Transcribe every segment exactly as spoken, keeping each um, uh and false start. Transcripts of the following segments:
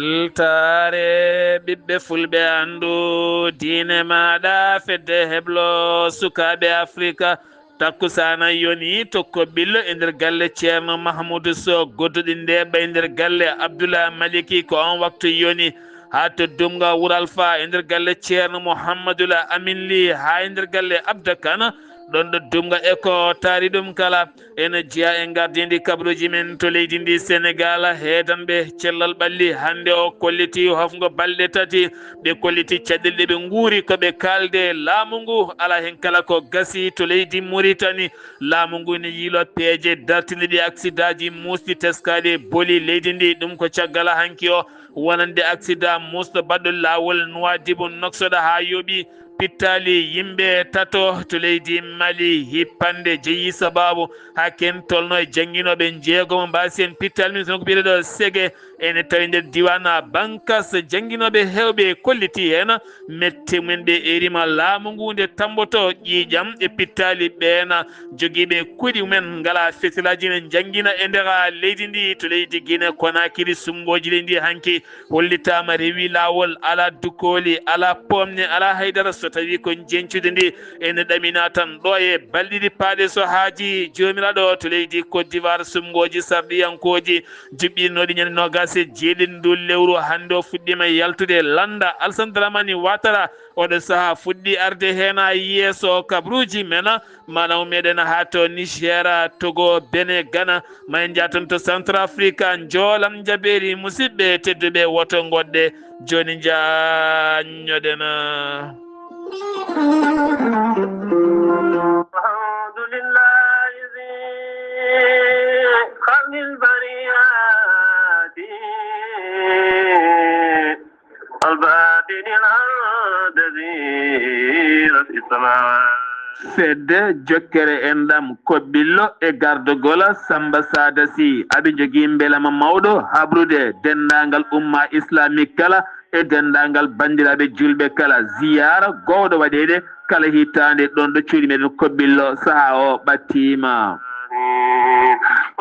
Weltaare ɓiɓɓe fulɓe, anndu diine maaɗa, fedde heblo sukaaɓe Afrika. Takkusaana yoni to Kobbillo e nder galle Ceerno Mahmuudu Soh, godduɗi nde ɓay nder galle Abdullah Maliki, ko on waktu yoni. Haa to Dumga Wuro Alfa e nder galle Ceerno Muhammadul Amin Li, haa e nder galle Abda Kana, ɗon ɗo Dumga e ko taari ɗum kala. Ene jeyaa e ngardiindi kabaruuji men to leydi ndi Senegaal, heedanɓe cellal ɓalli hannde o kolliti hofngo balɗe tati. Ɓe kolliti caɗeele ɗe ɓe nguuri ko ɓe kaalde laamu ngu, alaa heen kala ko gasi to leydi Muritani. Laamu ngu ene yiilo peeje dartinde ɗi aksidaaji muusɗi teskaaɗi boli leydi ndi. Ɗum ko caggal hanki o wonande aksidaa muusɗo baɗɗo laawol Nuwaadibu Noksoɗa haa yooɓi pittaali yimɓe tato to leydi Mali. Hippande jeyi sabaabu haa ken tolno e jannginooɓe njeegomo mbaasi en pittaali min, so ko biyeteeɗo Sege, ene tawi nder diiwaan Bankas. Jannginooɓe heewɓe kolliti heen mette mumen, ɓe erima laamu ngu nde tammboto ƴiiƴam e pittaali ɓeen jogiiɓe kuuɗi mumen ngala fesilaaji ne njanngina e nder leydi ndi. To leydi Gine Konakiri, sumngooji leydi ndi hanki hollitaama, rewi laawol, alaa dukkooli, alaa poomne, alaa haydara so tawii ko njencude ndi ene ɗamina tan. Ɗo e balɗe ɗiɗi paaɗe so haaji Joomiraaɗo to leydi Côte d'Ivoire, sumngooji sarɗiyankooji juɓɓinooɗi ñande noogaas e jeeɗiɗi ndu lewru hannde o fuɗɗiima yaltude. Lannda Alassane Dramane Ouattara oɗo sahaa fuɗɗi arde heen yeeso kabaruuji men. Maanaam meɗen haa to Niger, Togo, Benin, Ghana, ma en njah toon to Centrafrique. Njoolam njabeeri, musidɓe tedduɓe, woto ngoɗɗe. Jooni njaññoɗen. الحمد لله ذي خلق البريات، الباطن الذي رفع السماوات. Fedde jokkere enɗam Kobbillo e gardogol Samba Sada Sy, aɓe njogii mbelama mawɗo habrude denndaangal umma islamique kala e denndaangal banndiraaɓe juulɓe kala. Ziyaara gowɗo waɗeede kala hitaande ɗon ɗo cuuɗi meɗen Kobbillo, sahaa o ɓattiima.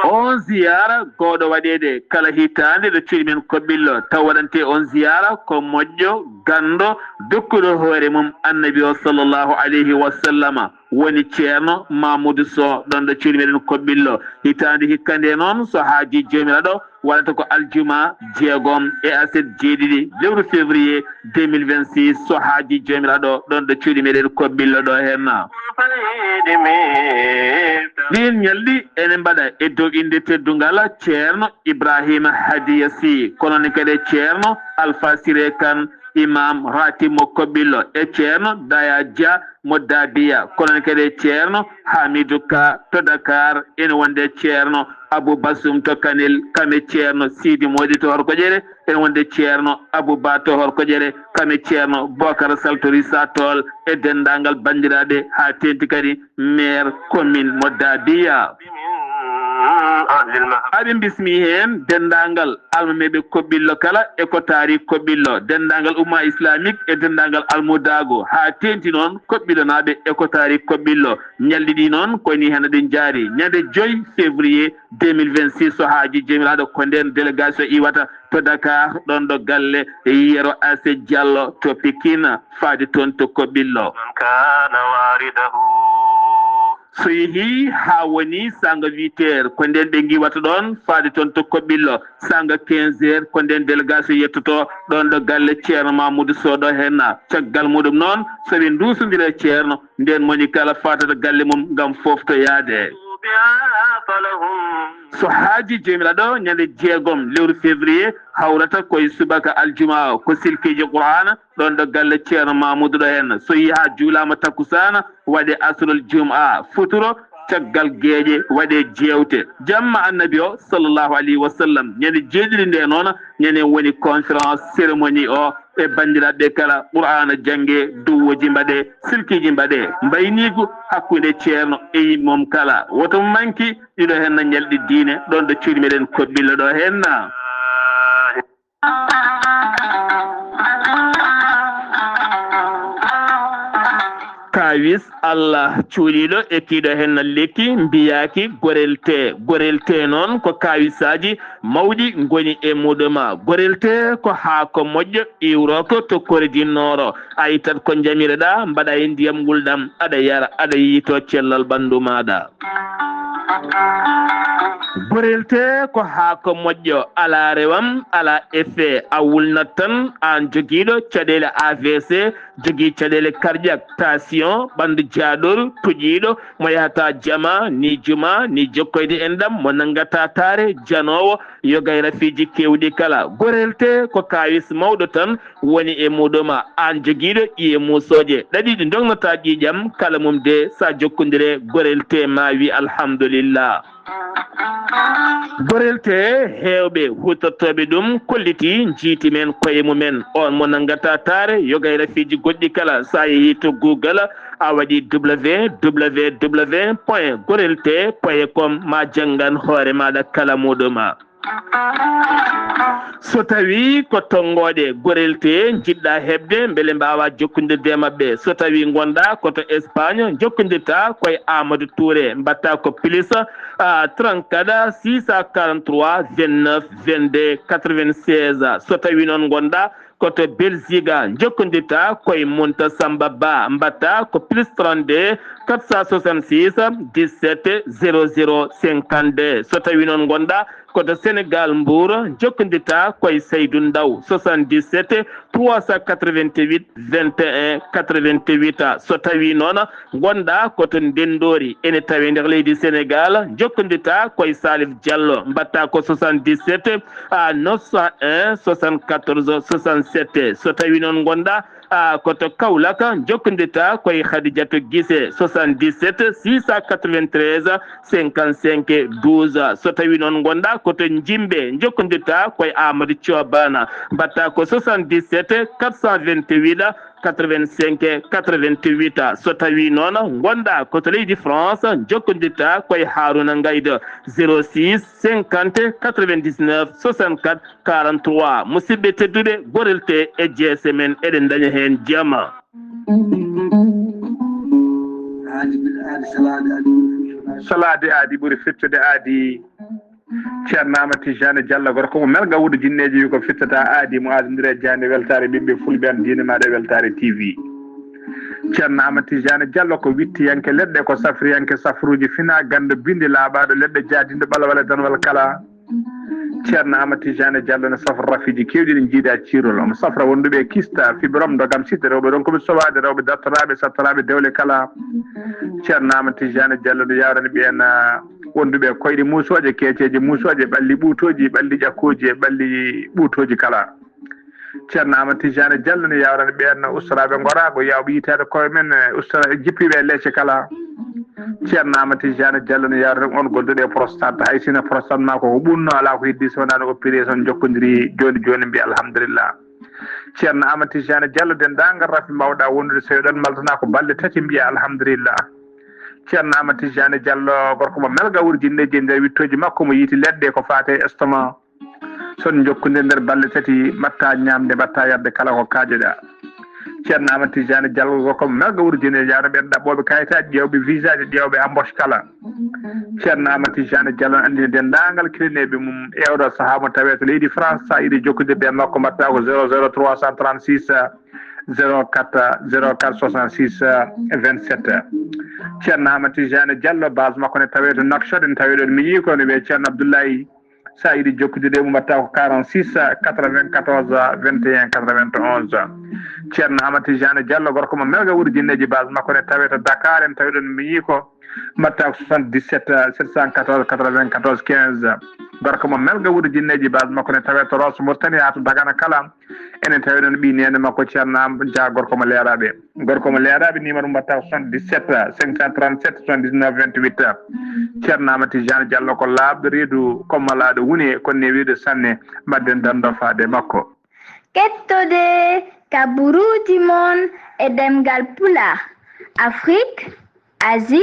On ziyaara gowɗo waɗeede kala hitaande ɗo cuuɗi men Kobbillo, taw waɗante on ziyaara ko moƴƴo, ganndo, dokkuɗo hoore mum Annabi o sallallahu alayhi wa sallama, woni Ceerno Mamuudu Soh, ɗon ɗo cuuɗi meɗen Kobbillo. Hitaande hikka nde noon, so haaji Joomiraaɗo, waɗata ko aljuma jeegom e aset jeeɗiɗi lewru février deux mille vingt-six, so haaji Joomiraaɗo, ɗon ɗo cuuɗi meɗen Kobbillo ɗo henna. Ɗin ñalɗi ene mbaɗa e dow innde teddungal Ceerno Ibrahima Hadiya Sy, kono ne kadi Ceerno Alfa Siré Kan, imam ratib mo Kobbillo, e Ceerno Daya Dia mo Dabiya, kono ne kadi Ceerno Hamidou Ka to Dakar, ene wonde Ceerno Abou Bassoum to Kanel, kame Ceerno Sidi Moodi to Horkoƴere, ene wonde Ceerno Abou Ba to Horkoƴere, kame Ceerno Bokar Sall to Risatol, e denndaangal banndiraaɓe, haa teeŋti kadi maire commune mo Dabiya. Aɓe bismi heen denndaangal almameeɓe Kobbillo kala e ko taari Kobbillo, denndaangal umma islamique e denndaangal almudaagu, haa teeŋti noon Kobbillo naaɓe e ko taari Kobbillo. Ñalɗi ɗi noon ko ni heen ɗi njaari. Ñande joy février deux mille vingt-six, so haaji Joomiraaɗo, ko ndeen délégation iwata to Dakar, ɗon ɗo galle Yero Ase Diallo to Pikine, faade toon to Kobbillo. So yehii haa woni saanga huit heures, ko ndeen ɓe ngiwata ɗoon, faade toon to Kobbillo. Saanga quinze heures, ko ndeen délégation yettoto ɗoon ɗo galle Ceerno Mamuudu Soh ɗo henna. Caggal muɗum noon, so ɓe nduusondira e Ceerno, ndeen moni kala faatata galle mum ngam fooftoyaade. So haaji Joomiraaɗo, ñande jeegom lewru février, hawrata koye subaka aljuma o, ko silkiiji Qur'aana, ɗoon ɗo galle Ceerno Mamuudu ɗo henna. So yahaa juulaama takkusaana, waɗe asrul juma, futuro, caggal geeƴe waɗe jeewte. Jamma Annabi o, sallallahu alayhi wa sallam, ñande jeeɗiɗi nde noon, ñande woni conférence cérémonie o e banndiraaɓe kala, Qur'aana jannge, duwwooji mbaɗe, silkiiji mbaɗe, mbayniigu hakkunde Ceerno e yimɓe mum kala. Woto manki ɗiɗo henna ñalɗi diine, ɗoon ɗo cuuɗi meɗen Kobbillo ɗo henna. Kaawis Allah cuuɗiiɗo e kiiɗo heen lekki mbiyaaki gorel tee. Gorel tee noon ko kaawisaaji mawɗi ngoni e muɗum. Gorel tee ko haako moƴƴo iwrooko to Kore du Nord. A ittat ko njamireɗaa, mbaɗa e ndiyam ngulɗam, aɗa yara, aɗa yiytoo cellal ɓanndu maaɗa. Gorel tee ko haako moƴƴo, alaa rewam, alaa effet, a wulnat tan, aan jogiiɗo caɗeele A V C, jogii caɗeele cardiaque, tension, ɓanndu jaaɗoru, tuƴiiɗo, mo yahata jama, ni juma, ni jokkoyde enɗam, mo nanngata taare, janoowo, yoga e rafiiji keewɗi kala. Gorel tee ko kaawis mawɗo tan woni e muɗum. Aan jogiiɗo ƴiye muusooje ɗaɗi ɗi ndognataa ƴiiƴam kala mum de, so a jokkondire gorel tee ma wi alhamdulillah. Gorel tee heewɓe huutortooɓe ɗum kolliti njiiti men koye mumen. On mo nanngata taare yoga e rafiiji goɗɗi kala, so a yehii to Google, a waɗi W W W point gorel tee point com, ma janngan hoore maaɗa kala muɗum. So tawii ko tonngooɗe gorel tee njiɗɗaa heɓde mbele mbaawaa jokkondirde e maɓɓe, so tawii ngonɗaa ko to Espagne, njokkondirtaa ko e Amadou Touré, mbaɗtaa ko plus, ah, trente-quatre, six cent quarante-trois, vingt-neuf, vingt-deux, quatre-vingt-seize. So tawii noon ngonɗaa ko to Belgique, njokkondirtaa ko e Munta Samba Ba, mbaɗtaa ko plus trente-deux, quatre cent soixante-six, dix-sept, zéro zéro, cinquante-deux. So tawii noon ngonɗaa ko to Sénégal, Mbour, njokkondirtaa ko e Seydou Ndaw, soixante-dix-sept, trois cent quatre-vingt-huit, vingt et un, quatre-vingt-huit. So tawii noon ngonɗaa ko to Ndenndoori, ene tawee nder leydi Sénégal, njokkondirtaa ko e Salif Diallo, mbaɗtaa ko soixante-dix-sept, ah, neuf cent un, soixante-quatorze, soixante-sept. So tawii noon ngonɗaa, ah, ko to Kaolack, njokkondirtaa ko e Khadidiatou Guissé, soixante-dix-sept, six cent quatre-vingt-treize, cinquante-cinq, douze. So tawii noon ngonɗaa ko to Njimbe, njokkondirtaa ko e Amadou Thioban, mbaɗtaa ko soixante-dix-sept, quatre cent vingt-huit, quatre-vingt-cinq, quatre-vingt-huit. So tawii noon ngonɗaa ko to leydi France, njokkondirtaa ko e Harouna Ngaïdo, zéro six, cinquante, quatre-vingt-dix-neuf, soixante-quatre, quarante-trois. Musidɓe tedduɓe, gorel tee e jeese men, eɗen ndaña heen jama. Salaade aadi ɓuri fittude aadi. Ceerno Amadou Tijani Diallo, gorko mo Melga Wuudu Jinneeji, wi ko fittata aadi mo aadondire jaande weltaare ɓiɓɓe fulɓe, an diine maaɗa weltaare T V. Ceerno Amadou Tijani Diallo ko wittiyanke leɗɗe, ko safriyanke safruuji fina, ganndo bindi laaɓaaɗo leɗɗe, jaadinɗo ɓalwal e danwal kala. Ceerno Amadou Tijani Diallo ne safra rafiiji keewɗi ɗi njiiɗa ciirol. Omo safra wonduɓe e kista, fibrome, ndogam, site, rewɓe ronkuɓe sowaade, rewɓe dartoraaɓe, sattoraaɓe dewle kala. Ceerno Amadou Tijani Diallo ne yawrani ɓeen, ah, wonduɓe e koyɗe muusooje, keeceeje muusooje, ɓalli ɓuutooji, ɓalli ƴakkooji e ɓalli ɓuutooji kala. Ceerno Amadou Tijani Diallo ne yawrani ɓeen ustoraaɓe ngoraago, yawɓe yitaade koye men, eh, ustora-, jippiiɓe e leece kala. Ceerno Amadou Tijani Diallo ne yawrani on gonduɗo e prostate. Hay sinno prostate ma ko ko ɓunno, alaa ko heddi so wonaa no opéré, so on njokkondiri jooni jooni, mbiya alhamdulillah. Ceerno Amadou Tijani Diallo, denndaangal rafi mbawɗa wondude, so eɗon maltana ko balɗe tati, mbiya alhamdulillah. Ceerno Amadou Tijani Diallo, gorko mo Melga Wuudu Jinneeji, e nder wittooji makko mo yiiti leɗɗe ko faate estomac. So on njokkondirii nder balɗe tati, mbaɗta ñaamde, mbaɗta yarde kala ko kaajoɗa. Ceerno Amadou Tijani Diallo, gorko mo Melga Wuudu Jinneeji, yawna ɓeen ɗaɓɓooɓe kayitaaji, ƴeewɓe visaaji, ƴeewɓe embauche kala. Ceerno Amadou Tijani Diallo ne anndini denndaangal kilineeɓe mum e oɗo sahaa mo tawee to leydi France. So a yiɗi jokkondirde e makko, mbaɗta ko zéro zéro trois cent trente-six, zéro quatre, zéro quatre soixante-six, vingt-sept. Ceerno Amadou Tijani Diallo, base makko ne tawee to Nouakchott, ne tawee ɗoon miñi ko ne wiyee Ceerno Abdoulaye. So a yiɗi jokkondirde e mum, mbaɗta ko quarante-six, quatre-vingt-quatorze, vingt et un, quatre-vingt-onze. Ceerno Amadou Tijani Diallo, gorko mo Melga Wuudu Jinneeji, base makko ne tawee to Dakar, ne tawee ɗoon miñi ko, mbaɗta ko soixante-dix-sept, sept cent quatorze, quatre-vingt-quatorze, quinze. Gorko mo Melga Wuudu Jinneeji, base makko ne tawee to Rosso Mauritanie haa to Dagana kala. Enen tawi noon ɓii neene makko Ceerno Am Dia, gorko mo Leeraaɓe. Gorko mo Leeraaɓe, numéro mum mbaɗta ko soixante-dix-sept, cinq cent trente-sept, soixante-dix-neuf, vingt-huit. Ceerno Amadou Tijani Diallo ko laaɓɗo reedu, ko malaaɗo wune, ko newiiɗo sanne. Mbaɗden dando faade e makko. Kettode kaburuuji mon e ɗemngal Pulaar, Afrik, Asie,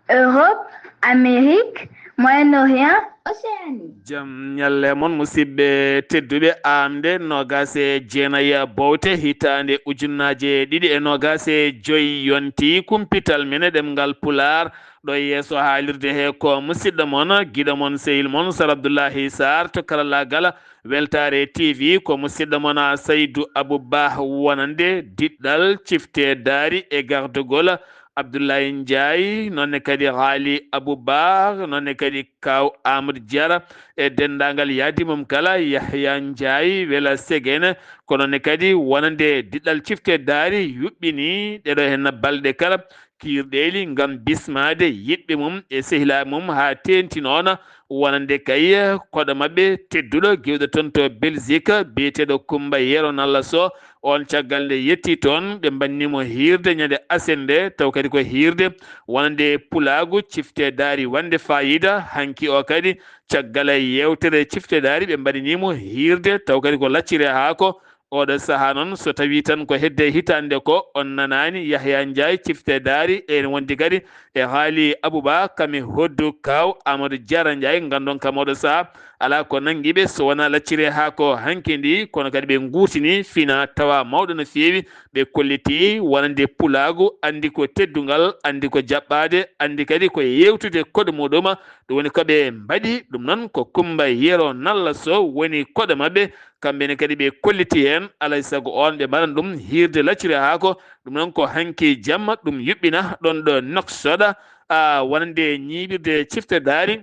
Europe, Amérique, Moyen-Orient, Océanie. Jam ñalle mon, musidɓe tedduɓe. Aamde noogaas e jeenayi bowte hitaande ujunnaaje ɗiɗi e noogaas e joy yonti. Kumpital men e ɗemngal Pulaar ɗo yeeso haalirde he ko musidɗo mon, giɗo mon, sehil mon, Sar Abdullahi Sarr to karallaagal Weltaare T V. Ko musidɗo mon Saydu Abu Bah wonande diɗɗal cifte daari e gardugol Abdoulaye Ndiaye, noon ne kadi Haali Abou Bakr, noon ne kadi Kaaw Amadou Diarra e denndaangal yaadi mum kala, Yahya Ndiaye, Wela Segene, ko noon ne kadi wonande diɗɗal cifte daari yuɓɓini ɗeɗo henna balɗe kala kiirɗeeli ngam bismaade yiɗɓe mum e sehilaaɓe mum haa teeŋti noon wonande kay koɗo maɓɓe tedduɗo giwɗo toon to Belgique biyeteeɗo Coumba Yero Nalla Sow. On caggal nde yetti toon, ɓe mbanni mo hiirde ñande asen nde, taw kadi ko hiirde wonande pulaagu cifte daari wonde faayiida. Hanki o kadi, caggal e yeewtere cifte daari, ɓe mbaɗini mo hiirde, taw kadi ko laccire haako. Oɗo sahaa noon, so tawii tan ko hedde hitaande ko, on nanaani Yahya Ndiaye cifte daari, ene wondi kadi e Haali Abouba, kam e hoddu Kaaw Amadou Diarra Ndiaye, nganndon kam oɗo sahaa alaa ko nanngi ɓe so wonaa laccire haako. Hanki ndi, kono kadi ɓe nguurtini fina tawa mawɗo no feewi, ɓe kolliti wonande pulaagu, anndi ko teddungal, anndi ko jaɓɓaade, anndi kadi ko yeewtude koɗo muɗum. Ɗum woni ko ɓe mbaɗi, ɗum noon ko Coumba Yero Nalla Sow woni koɗo maɓɓe, kamɓe ne kadi ɓe kolliti heen, alay sago on ɓe mbaɗan ɗum hiirde laccire haako. Ɗum noon ko hanki jamma ɗum yuɓɓina ɗon ɗo Nouakchott, a, wonande ñiiɓirde cifte daari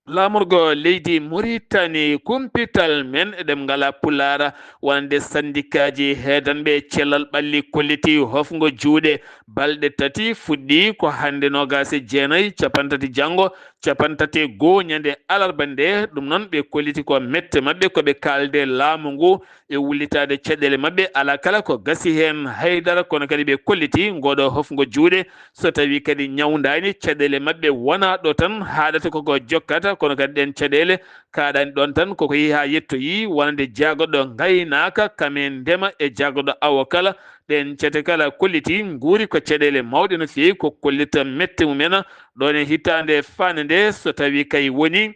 laamorgo leydi Mauritanie. Kumpital men e ɗemngal Pulaar wonande sandikaaji heedanɓe cellal ɓalli kolliti hofngo juuɗe. Balɗe tati fuɗɗi ko hannde noogaas e jeenayi, cappanɗe tati janngo, cappanɗe tati e goo ñande alarba nde. Ɗum noon ɓe kolliti ko mette maɓɓe ko ɓe kaalde laamu ngu e wullitaade caɗeele maɓɓe. Alaa kala ko gasi heen haydara, kono kadi ɓe kolliti ngooɗo hofngo juuɗe. So tawii kadi ñawndaani, caɗeele maɓɓe wonaa ɗo tan haaɗata koko jokkata, kono kadi ɗeen caɗeele kaaɗaani ɗoon tan, koko yehi haa yettoyi wonande jaagorɗo ngaynaaka, kam e ndema e jaagorɗo awo kala. Ɗeen cate kala kolliti nguuri ko caɗeele mawɗe no feewi, ko kollita mette mumen ɗoon e hitaande faande nde. So tawii kay woni,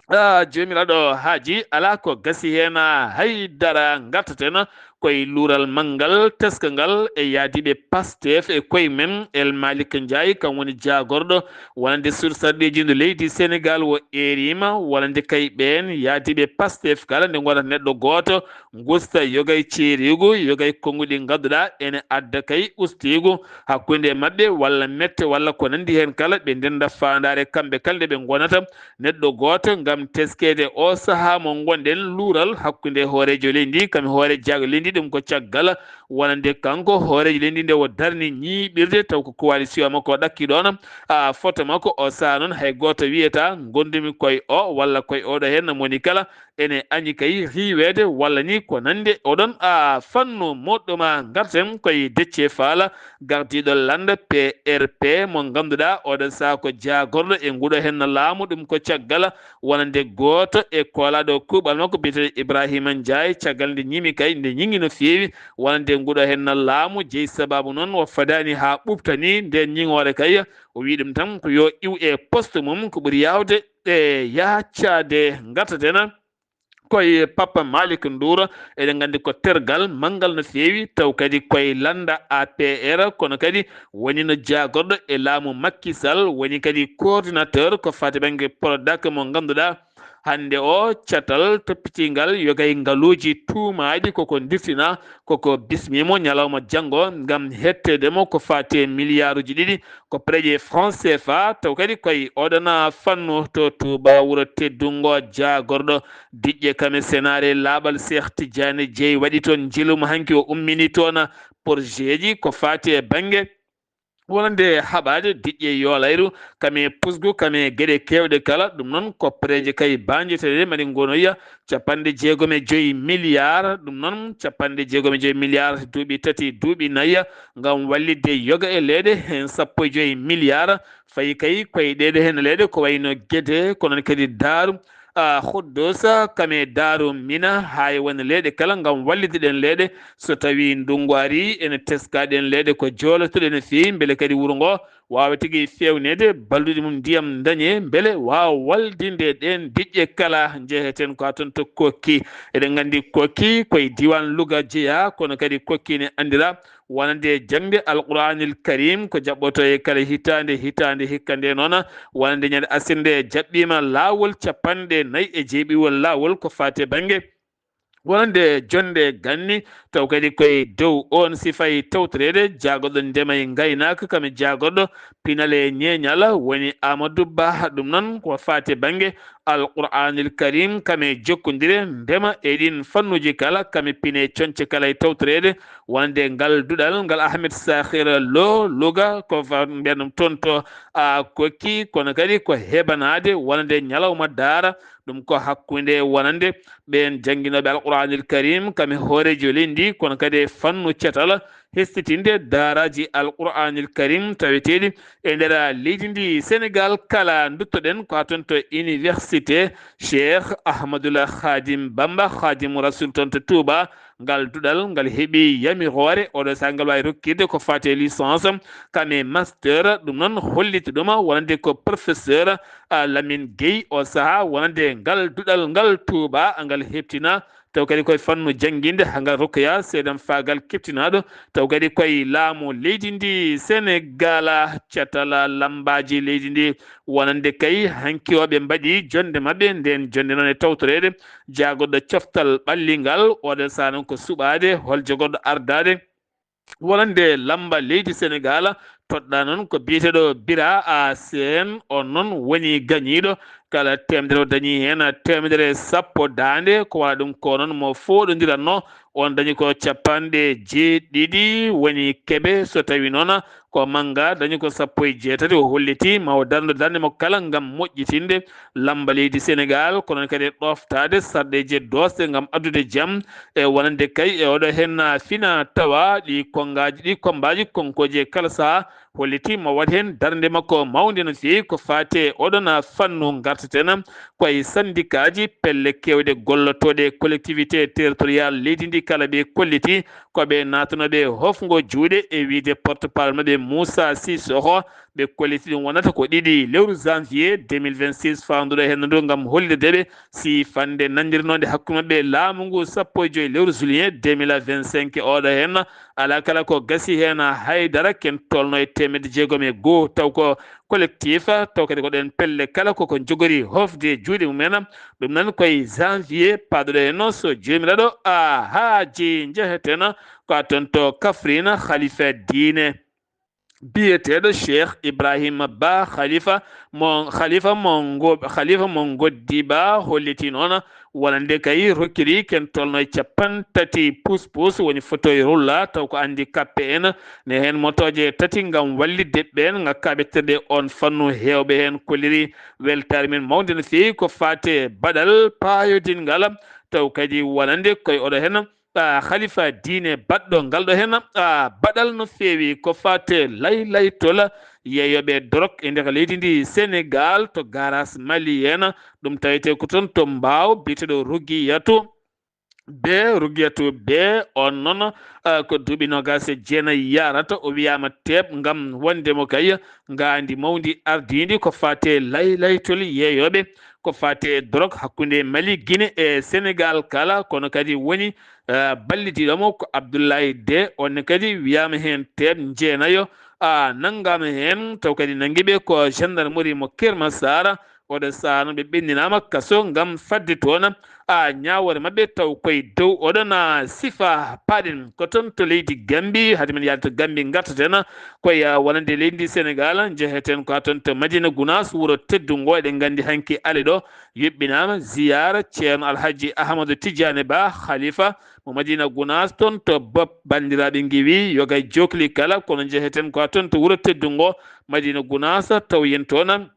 a, Joomiraaɗo haaji, alaa ko gasi heen hay dara. Ngartaten koye luural manngal teskangal e yaadiiɓe Pastef e koye mum El Malick Ndiaye, kam woni jaagorɗo wonande sursarɗiiji ndu leydi Senegal o eeriima, wonande kay ɓeen yaadiiɓe Pastef kala nde ngonata neɗɗo gooto, ngusta yogay ceeriigu, yogay konnguɗi ngadduɗaa ene adda kay ustiigu hakkunde maɓɓe walla mette walla ko nanndi heen kala, ɓe ndennda faandaare kamɓe kala nde ɓe ngonata neɗɗo gooto ngam teskeede o sahaa mo ngonɗen, luural hakkunde hooreejo leydi ndi kam e hoore jaago leydi ndi. Ɗum ko caggal wonande kanko hooreejo leydi nde o darni ñiiɓirde, taw ko coalition makko o ɗakki ɗoon, a, foto makko o sahaa noon hay gooto wiyata ngondumi koye o walla koye oɗo heen. Mo woni kala ene añi kay riiweede walla ni ko nande oɗon, a, fannu moɗɗuma. Ngarten koye Decce Faala, gardiiɗo lannda P R P mo ngannduɗaa oɗo sahaa ko jaagorɗo e nguɗo heen laamu. Ɗum ko caggal wonande gooto e koolaaɗo kuuɓal makko biyeteeɗo Ibrahima Ndiaye, caggal nde ñiimi kay nde ñiŋi no feewi wonande nguɗo heen laamu. Jeyi sabaabu noon o fadaani haa ɓuuɓtani ndeen ñiŋoore kay. O wii ɗum tan ko yo iw e poste mum ko ɓuri yaawde e yaaccade. Ngartaten koye Papa Malick Ndour, eɗen nganndi ko tergal manngal no feewi, taw kadi koye lannda A P R, kono kadi woni no jaagorɗo e laamu Macky Sall, woni kadi coordinateur ko faati bannge Prodac mo ngannduɗaa hannde o catal toppitiingal yogay ngaluuji tuumaaɗi koko ndirtinaa, koko bismiimo ñalawma janngo ngam hetteede mo ko faati e miliyaaruuji ɗiɗi ko pereje franc C F A. Taw kadi koye oɗona fannu to Touba wuro teddungo jaagorɗo diƴƴe kame senaare laaɓal Cheikh Tidiane Dieye waɗi toon njilum hanki o ummini toon porjeeji ko faati e bannge wonande haɓaade diƴƴe yoolayru kame pusgu kame geɗe keewɗe kala. Ɗum noon ko pereje kay baanjeteɗe mbaɗi ngonoya capanɗe jeegom e joyi milliard. Ɗum noon capanɗe jeegom e joyi milliard duuɓi tati duuɓi naya ngam wallitde yoga e leeɗe heen sappo e joyi milliard. Fayi kay koye ɗeɗe heen leeɗe ko wayno Gede, ko noon kadi Daaru, a, Khuddusa, kame Daaru Mina, haa e won leeɗe kala ngam wallitde ɗeen leeɗe. So tawii ndunngu arii, ene teska ɗeen leeɗe ko joolotoɗe no feewi, mbele kadi wuro ngo waawa tigi feewneede balduɗe mum ndiyam dañee, mbele waawa wallitinde ɗeen diƴƴe kala. Njeheten ko haa toon to Kokki. Eɗen nganndi Kokki ko e diiwaan Louga jeyaa, kono kadi Kokki ne anndiraa wonande jaŋde Alqur'aanil Kariim ko jaɓɓotoo e kala hitaande, hitaande hikka nde noon, wonande ñande aset nde jaɓɓiima laawol capanɗe nayi e jeeɗiɗiwol laawol ko faati e bannge wonande jonnde ganni, taw kadi ko e dow oon sifa e tawtoreede jaagorɗo ndema e ngaynaaka, kam e jaagorɗo pinal e ñeeñal woni Amadou Ba. Ɗum noon ko faati e bannge Alqur'aanil Kariim, kam e jokkondire ndema e ɗiin fannuuji kala, kam e pine coñce kala e tawtoreede wonande ngal duɗal ngal Ahmed Sakhir Lo Louga, ko fa-, mbiyen ɗum toon to, a, Kokki, kono kadi ko heɓanaade wonande ñalawma daara, ɗum ko hakkunde wonande ɓeen jannginooɓe Alqur'aanil Kariim, kam e hooreejo leydi ndi, kono kadi e fannu catal hesɗitinde daaraaji Alqur'aanil Kariim taweteeɗi e nder leydi ndi Senegaal kala. Nduttoɗen ko haa toon to Université Cheikh Ahmadoul Khadim Bamba, Khadimu Rasul toon to Touba. Ngal duɗal ngal heɓi yamiroore, oɗo sahaa ngal waawi rokkirde ko faati e licence, kam e master, ɗum noon holliti ɗum wonande ko professeur, a, Lamine Gueye, o sahaa wonande ngal duɗal ngal Touba, ngal heɓtina taw kadi koye fannu jannginde, haa ngal rokkoya seeɗan faagal keɓtinaaɗo, taw kadi koye laamu leydi ndi Senegaal. Catal lambaaji leydi ndi wonande kay hanki o ɓe mbaɗi jonnde maɓɓe, ndeen jonnde noon e tawtoreede jaagorɗo coftal ɓallingal, oɗo sahaa noon ko suɓaade hol jogorɗo ardaade wonande lamba leydi Senegaal. Toɗɗaa noon ko biyeteeɗo Bira A Seen, on noon woni gañiiɗo. Kala teemedere o dañi heen teemedere sappo daande, ko wala ɗum ko noon mo fooɗondiranno, on dañi ko capanɗe jeeɗiɗi woni keɓe. So tawi noon ko mannga dañi ko sappo e jeetati, o holliti ma o darndo darnde mo kala ngam moƴƴitinde lamba leydi Senegaal, kono kadi e ɗoftaade sarɗeeji doosɗe ngam addude jam e wonande kay e oɗo heen fina tawa ɗi konngaaji, ɗi kommbaaji konkooji e kala sahaa holliti ma waɗ heen darnde makko mawnde no feewi ko faati e oɗon fannu. Ngarteten ko e sandikaaji pelle keewɗe gollotooɗe e collectivité territorial leydi ndi kala ɓe kolliti ko ɓe naatanooɓe hofngo juuɗe e wiyde porte-parole maɓɓe Moussa Sissoko. Ɓe kolliti ɗum wonata ko ɗiɗi lewru janvier deux mille vingt-six faanduɗo heen ndu ngam hollirde ɓe sifande nanndirnoonde hakkunde maɓɓe e laamu ngu sappo e joy lewru juillet deux mille vingt-cinq oɗo heen. Alaa kala ko gasi heen haydara, ken tolno e teemedde jeegom e goo, taw ko collectif, taw kadi ko ɗeen pelle kala koko njogori hofde juuɗe mumen. Ɗum noon ko e janvier paaduɗo heen, so Joomiraaɗo a haaji, njeheten ko a toon to Kaffrine, Khalifa diine biyeteeɗo Cheikh Ibrahima Ba, Khalifa mo, Khalifa mo ngo-, Khalifa mo Ngoddi Ba, holliti noon wonande kay rokkiri ken tolno e capanɗe tati puspus, woni fauteuil roulant, taw ko handicapé en, ne heen motooje tati ngam wallitde ɓeen ŋakkaaɓe terɗe on fannu. Heewɓe heen kolliri weltaare men mawnde no feewi ko faati e baɗal paayodingal, taw kadi wonande koye oɗo heen a, Khalifa diine baɗɗo ngal ɗo heen, a, baɗal no feewi ko faati e laylaytol yeeyooɓe dorog e nder leydi ndi Senegaal to garage Mali en. Ɗum tawetee ko toon to Mbaaw, biyeteeɗo Rugiyatu Be, Rugiyatu Be, on noon, a, ko duuɓi noogaas e jeenayi yarata, o wiyaama teeɓ ngam wonde mo kay ngaandi mawndi ardiindi ko faati e laylaytol yeeyooɓe ko faati e dorog hakkunde Mali, Gine e Senegaal kala, kono kadi woni, eh, ballidiiɗo mo ko Abdoulaye De. On ne kadi wiyaama heen teeɓ njeenayo, a, nanngaama heen, taw kadi nanngi ɓe ko gendarmerie mo Keur Massar. Oɗo sahaa noon ɓe ɓenndinaama kaso ngam fadde toon, a, ñaawoore maɓɓe taw koye dow oɗon, a, sifa paaɗen. Ko toon to leydi Gambi, hade men yaade to Gambi, ngartaten koye, a, wonande leydi Senegaal, njeheten ko haa toon to Madina Gunaas, wuro teddungo. Eɗen nganndi hanki ale ɗo yuɓɓinaama ziyaara Ceerno Alhaji Ahmadu Tijaani Ba, Khalifa mo Madina Gunaas, toon to Bopp. Banndiraaɓe ngiwi yoga e jokli kala, kono njeheten ko haa toon to wuro teddungo Madina Gunaas, taw yen toon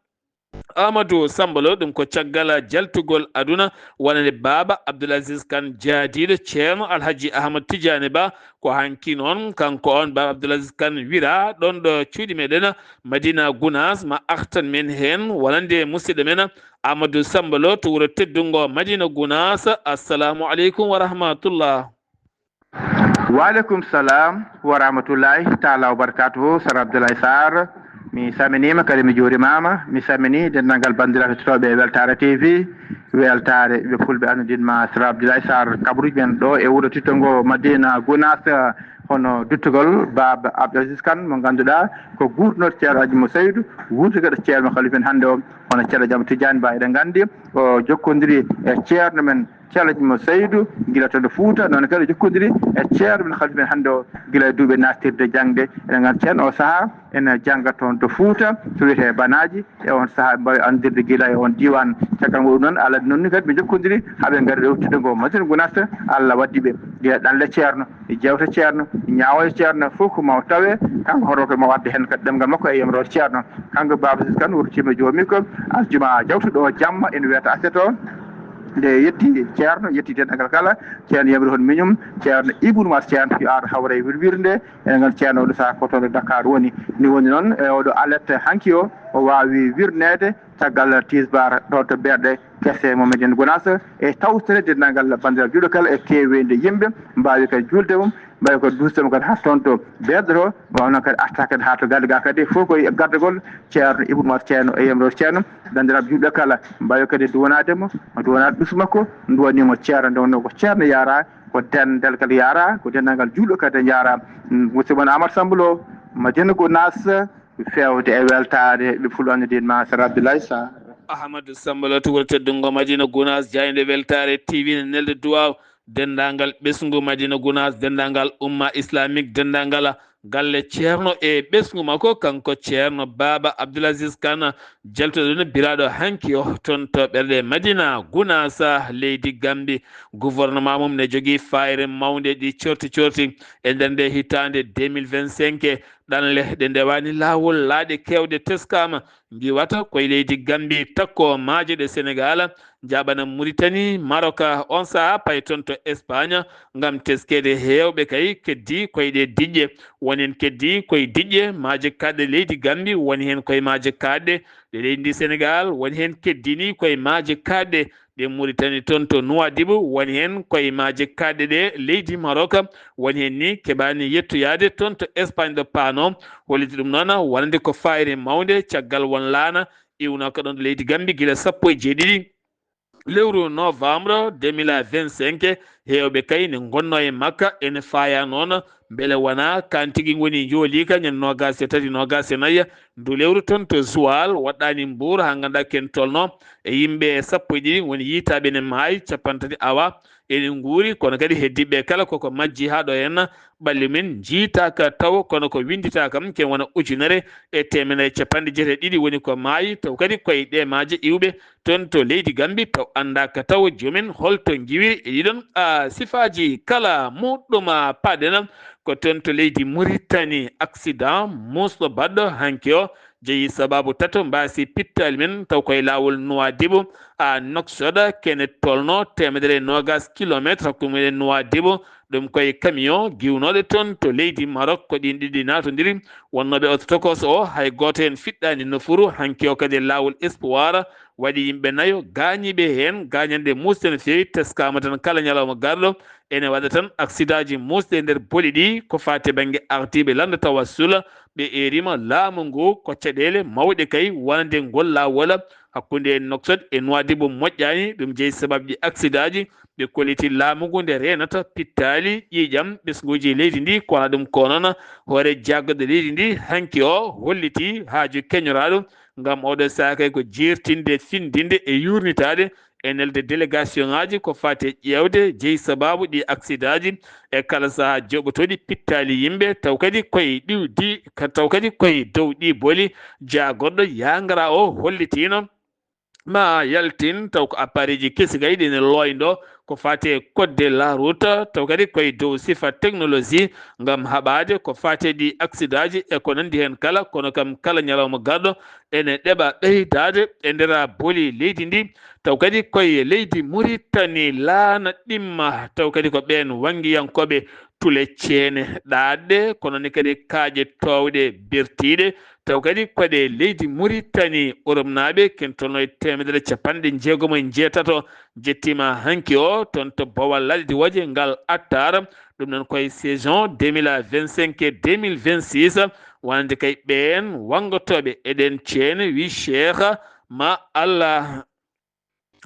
Amadou Samba Lo, ɗum ko caggal jaltugol aduna wonande Baaba Abdoul Aziz Kane, jaadiiɗo Ceerno Alhaji Ahmad Tijaani Ba. Ko hanki noon, kanko on Baaba Abdoul Aziz Kane wira ɗon ɗo cuuɗi meɗen Madina Gunaas, ma artan men heen wonande musidɗo men Amadou Samba Lo to wuro teddungo Madina Gunaas. Assalamu aleykum wa rahmatullah. Wa aleykum salam wa rahmatullahi taala wa barakatuhu, Sar Abdoulaye Sarr. Mi salminiima kadi mi juurimaama. Mi salminii denndaangal banndiraaɓe heɗotooɓe e Weltaare T V, Weltaare ɓe Fulɓe anndiima Sara Abdoulaye Sarr, kabaruuji men ɗo e wuro tedduɗo ngo Madina Gunaas, hono duttugol Baaba Abdou Aziz Kane mo ngannduɗaa ko guurtinooɗo Ceerno Alhaji Moussa Seydou, wuurtude kadi Ceerno Khalifa men hannde o, hono Ceerno Jam Tidiane Ba eɗen nganndi o jokkondiri e Ceerno men Ceerno Alhaji Moussa Seydou gila to Fuuta, noon kadi jokkondiri e Ceerno men Khalifa men hannde o gila e duuɓi naattirde jaŋde. Eɗen nganndi Ceerno o sahaa ene jannga toon to Fuuta, to wiyetee Banaaji, e oon sahaa ɓe mbaawi anndirde gila e oon diiwaan. Caggal mum noon, Allah addi noon ni kadi ɓe njokkondiri haa ɓe ngari ɗo tedduɗo ngo Madina Gunaas, Allah waddi ɓe gila ɗanle Ceerno, e jeewte Ceerno, e ñaawoore Ceerno, fof ko maw tawe, kanko hoto ko maw adde heen kadi ɗemngal makko e yamroore Ceerno. Kanko Baaba Aziz Kane wurtiima jooni ko aljuma jawtuɗo o jamma ene wiyata aset o. Nde yetti Ceerno, yetti denndaangal kala, Ceerno yamiri hono miñum, Ceerno Ibnu Umar Ceerno fi ar hawre wirwirnde, eɗen nganndi Ceerno oɗo sahaa ko toon to Dakar woni. Ni woni noon, e oɗo alerte hanki o, o waawi wirneede caggal tisbaar ɗo to Berɗe Kese mo Madina Gunaas, e tawtore denndaangal banndiraaɓe juulɓe kala e keeweendi yimɓe mbaawi kadi juulde mum, mbaawi ko duusde mo kadi haa toon to Berɗe to, mbaawa noon kadi arta kadi haa to galle ga kadi, fof ko e gardagol Ceerno Ibnu Umar Ceerno e yamroore Ceerno. Banndiraaɓe juulɓe kala mbaawi kadi duwanaade mo, duwanaade ɓesngu makko, duwanii mo Ceerno, nde wonnoo ko Ceerno yaaraa, ko denndal kala yaaraa, ko denndaangal juulɓe kadi njaaraa. Mm, musidɗo mon Amar Samb Lo, Madina Gunaas, feewde e weltaare ɓe Fulɓe anndiima Sara Abdoulaye Sarr. Ahmadou Samba Lo to wuro tedduɗo ngo Madina Gunaas, jaaynde Weltaare T V ne nelda duwaaw denndaangal ɓesngu Madina Gunaas, denndaangal umma islamique, denndaangal galle Ceerno e ɓesngu makko, kanko Ceerno Baaba Abdoul Aziz Kane, jaltuɗo ɗum biraaɗo hanki o toon to Berɗe Madina Gunaas, leydi Gambi. Gouvernement mum ne jogii fayre mawnde ɗi corti corti e nder nde hitaande deux mille vingt-cinq. Ɗanle ɗe ndewaani laawol, laaɗe keewɗe teskaama, ngiwata koye leydi Gambi, takko maaje ɗe Senegaal, njaɓana Muritani, Maroka, on sahaa pay toon to Espagne ngam teskeede heewɓe kay keddii koye ɗe diƴƴe. Woni heen keddii koye diƴƴe maaje kaaɗɗe leydi Gambi, woni heen koye maaje kaaɗɗe ɗe leydi ndi Senegaal, woni heen keddii ni koye maaje kaaɗɗe ɗe Muritani toon to Nuwaadibu, woni heen koye maaje kaaɗɗe ɗe leydi Maroka, woni heen ni keɓaani yettoyaade toon to Espagne ɗo paanoo. Holliti ɗum noon wonande ko fayre mawnde caggal won laana iwnoo ka ɗoon leydi Gambi gila sappo e jeeɗiɗi lewru novembre deux mille vingt-cinq. Heewɓe kay ne ngonnoo e makka ene faaya noon mbele wonaa kaan tigi ngoni njooliika ñande noogaas e tati, noogaas e nayi ndu lewru toon to Joal, waɗɗaani Mbuur, haa nganndaa ken tolnoo e yimɓe sappo e ɗiɗi ngoni yiytaaɓe ne maayi, capanɗe tati awa ene nguuri, kono kadi heddiiɓe kala koko majji haa ɗo en ɓalli men njiitaaka taw, kono ko winnditaa kam ken wona ujunere e teemedere e capanɗe jeetati e ɗiɗi woni ko maayi, taw kadi koye ɗe maaje iwɓe toon to leydi Gambi, taw anndaaka taw joomen holto ngiwiri e ɗiɗon, a, sifaaji kala muɗɗum, a, paaɗen ko toon to leydi Muritani. Accident muusɗo baɗɗo hanki o jeyi sabaabu tato mbaasi pittaali men taw koye laawol Nuwaadibu, a, Nouakchott, kene tolnoo teemedere e noogaas kilomeetre hakkunde mum e Nuwaadibu. Ɗum koye camion giwnooɗo toon to leydi Maroc, ko ɗiin ɗiɗi naatondiri. Wonnooɓe oto tokos o, hay gooto heen fiɗɗaani nofuru. Hanki o kadi e laawol Espoir, waɗi yimɓe nayo gaañiiɓe heen. Gaañanɗe muusɗe no feewi, teskaama tan kala ñalawma garɗo ene waɗa tan aksidaaji muusɗe e nder boli ɗi. Ko faati e bannge ardiiɓe lannda tawasul, ɓe eeriima laamu ngu ko caɗeele mawɗe kay wonande ngol laawol hakkunde Nouakchott e Nouadhibou moƴƴaani. Ɗum jeyi sabaabu ɗi aksidaaji. Ɓe kolliti laamu ngu nde reenata pittaali, ƴiiƴam, ɓesnguuji leydi ndi, ko wona ɗum ko noon hoore jagguɗo leydi ndi hanki o holliti haaju keñoraaɗo ngam oɗo sahaa kay ko jeertinde, findinde e yuurnitaade e nelde délégation ŋaaji ko faati e ƴeewde jeyi sabaabu ɗi aksidaaji. E kala sahaa joɓotooɗi pittaali yimɓe, taw kadi koye ɗiw di, ka-, taw kadi koye dow ɗi boli. Jaagorɗo yaangara o hollitiino ma yaltin taw ko appareeji kesi kay ɗi ne looyndoo ko faati e code de la route, taw kadi koye dow sifa technologie ngam haɓaade ko faati e ɗi aksidaaji e ko nanndi heen kala. Kono kam, kala ñalawma garɗo ene ɗeɓa ɓeydaade e nder boli leydi ndi, taw kadi koye leydi Muritani laana ɗimma, taw kadi ko ɓeen wanngiyankooɓe tule ceene ɗaatɗe, kono ne kadi kaaƴe toowɗe bertiiɗe, taw kadi koɗe leydi Muritani. Oropnaaɓe ken tolno e teemedere capanɗe jeegomo e njeetato njettiima hanki o toon to Bowal Ladi Diwoje ngal attaara. Ɗum noon koye saison deux mille vingt-cinq deux mille vingt-six, wonande kay ɓeen wanngotooɓe e ɗeen ceene, wi Cheikh ma Allah.